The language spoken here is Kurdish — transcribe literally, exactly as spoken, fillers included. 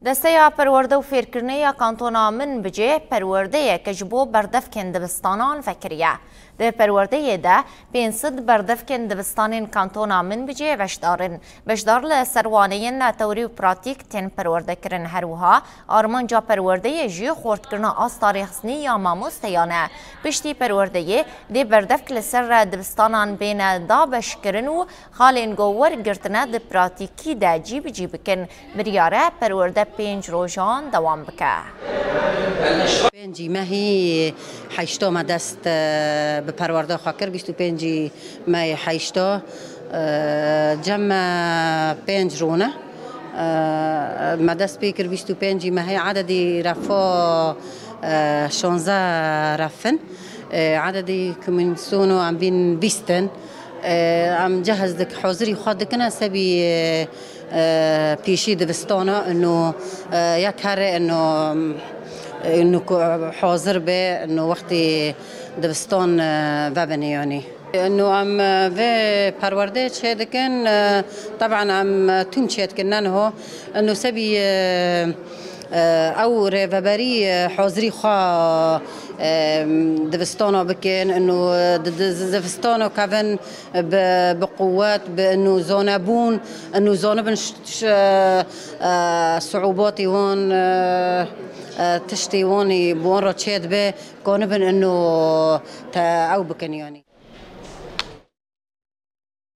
Desteya Perwerde û Fêrkirinê ya Kantona Minbicê perwerdeyeke ji bo berdevkên dibistanan vekiriye. Di perwerdeyê de pênc sed berdevkên dibistanên Kantona Minbicê beşdar in. Beşdar li ser waneyên tewrî û pratîk tên perwerdekirin. Her wiha armanca perwerdeyê jî xurtkirina asta rêxistinî ya mamosteyan e. Piştî perwerdeyê dê berdevk li ser dibistanan bêne dabeşkirin û xalên ku wergirtine di pratîkî de cî bi cî bikin. Biryar e perwerde pênc rojan dewam bike. Pêncî mehî heşta me dest, e, bi perwerde xwe kir, bîst û pêncî mehê heşta, e, cem me pênc rûne. E, me dest pê kir bîst û pêncî mehê, ededî refa, e, şanze refin. E, ededî komîsyono em bîn bîst in. E, em cehiz dik, hazirî xwe dikine sebî, e, e, pêşî divistana, ino, e, yek here, ino, ino ku hazir be, ino wextê divistan, e, vebin yanî. Ino em, e, vê perwerdê çê dikin, e, teban em, e, tûm çê dikin, ne niho. Ino sebî, e, e, ew rêveberî, e, hazirî xwe, e, divistana bikin, ino, e, di, di, divistana kevin bi, bi quwet, bi ino zanebûn, ino zanibin ş-, ş-, e, siûbatê wan, e, e, tiştê wan ê bi wan re çê dibe, kanibin ino te ew bikin yanî.